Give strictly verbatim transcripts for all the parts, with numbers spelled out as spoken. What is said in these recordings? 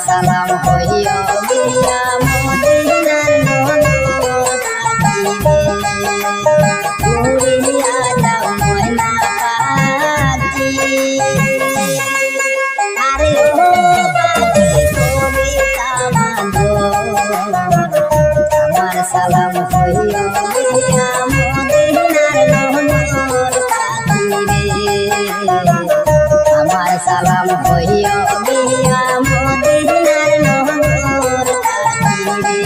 সালাম কইও গিয়া মদিনার নগর পাখিরে, ঘুরিয়া যাও ময়না পাখি। আরে ও পাখি, কবিতা মাধুর, আমার সালাম কইও গিয়া মদিনার নগর পাখিরে। আমার সালাম কইও গিয়া মদিনার নগর পাখিরে।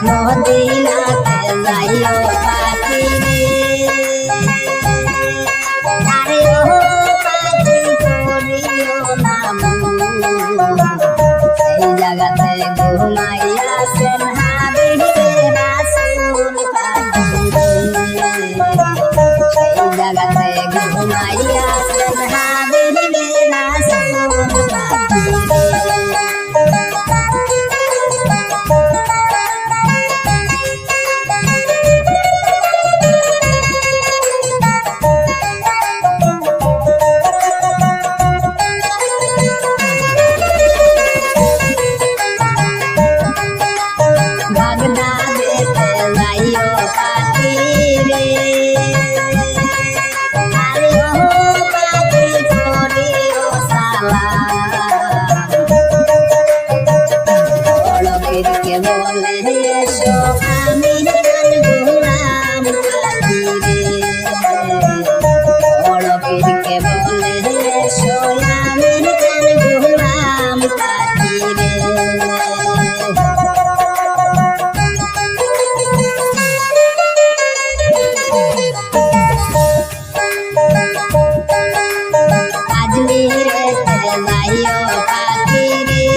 মদিনাতে যাইও পাখিরে। আরে ও পাখি, করিও না ভুল। সেই জাগাতে ঘুমাইয়াছেন হাবিবে রাসূল পাখিরে। সেই জাগাতে ঘুমাইয়াছেন হাবিবে রাসূল পাখিরে। বাগদাদেতে যাইও পাখিরে। আরে ও পাখি, করিও সালাম। বড় পীরকে বলে এসো, আমি তার গোলাম পাখিরে। বড় পীরকে বলে এসো, আমি তার গোলাম পাখিরে। আজমিরেতে যাইও পাখিরে।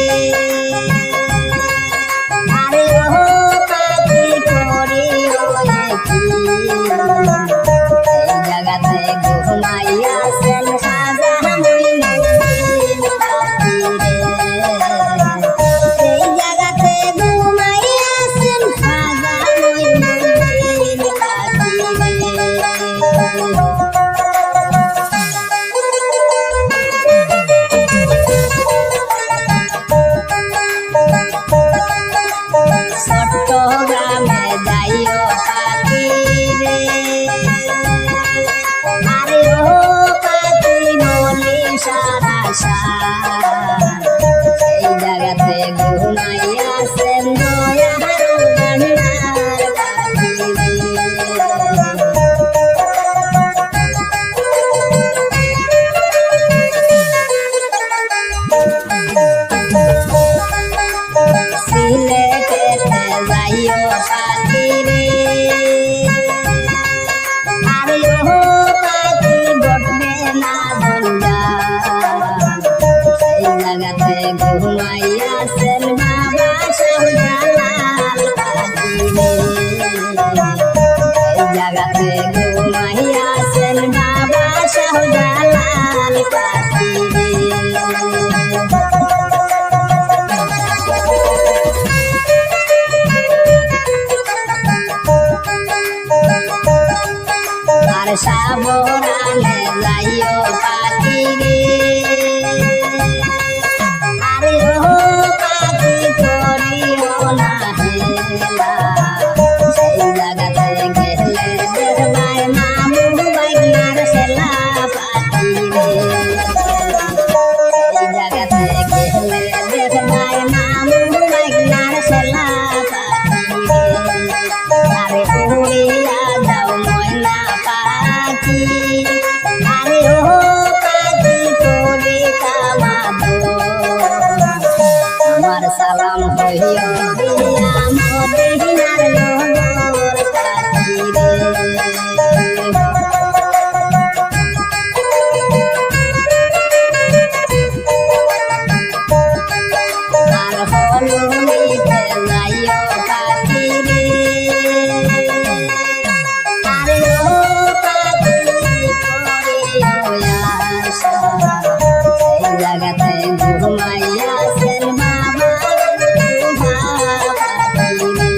আরে ও পাখি, করিও একই। সেই জাগাতে ঘুমাইয়াছেন খাজা মঈনুদ্দিন পাখিরে। সেই জাগাতে ঘুমাইয়াছেন খাজা মঈনুদ্দিন পাখিরে। চট্টগ্রামে যাইও পাখিরে। আরে ও পাখি, মলি সারা সারা। সেই জাগাতে ঘুমাইয়াছেন দয়ার ভান্ডার পাখিরে। সিলেটেতে যাইও পাখিরে। আরে ও পাখি, ঘটবে না জঞ্জাল। সেই জাগাতে ঘুমাইয়াছেন বাবা শাহজালাল পাখিরে। সেই জাগাতে ঘুমাইয়াছেন বাবা শাহজালাল পাখিরে। আর সাবরানে যাইও পাখিরে। আরে ও পাখি, করিও না হেলা। সেই জাগাতে গেলে দেখবায় মামু ভাইনার খেলা পাখিরে। সেই জাগাতে গেলে দেখবায় মামু ভাইনার খেলা পাখিরে। আরে উড়িয়া যাও ময়না পাখি, আরে ও পাখি, কবিতা মাধুর। আমার সালাম কইও দিয়া মদিনার নগর পাখিরে। আর হলুলিতে যাইও পাখিরে। আরে ও পাখি, করিও আশা, সেই জাগাতে ঘুমাইয়াছেন বাবা পাখিরে।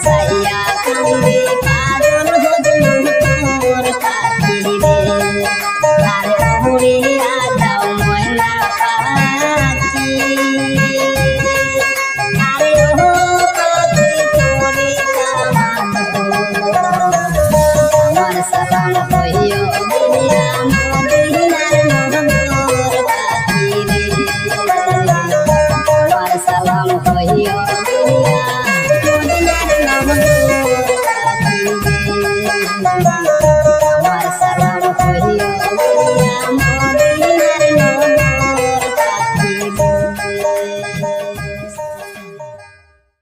সাইয়া কান্দি পাগল হজলু তোর পাখি রে। আরে উড়িয়া যাও ময়না পাখি। আরে ও পাখি তোরে আমার সালাম কইও দিয়া মদিনার নগর পাখি রে। আমার সালাম কইও দিয়া মদিনার নগর পাখি রে।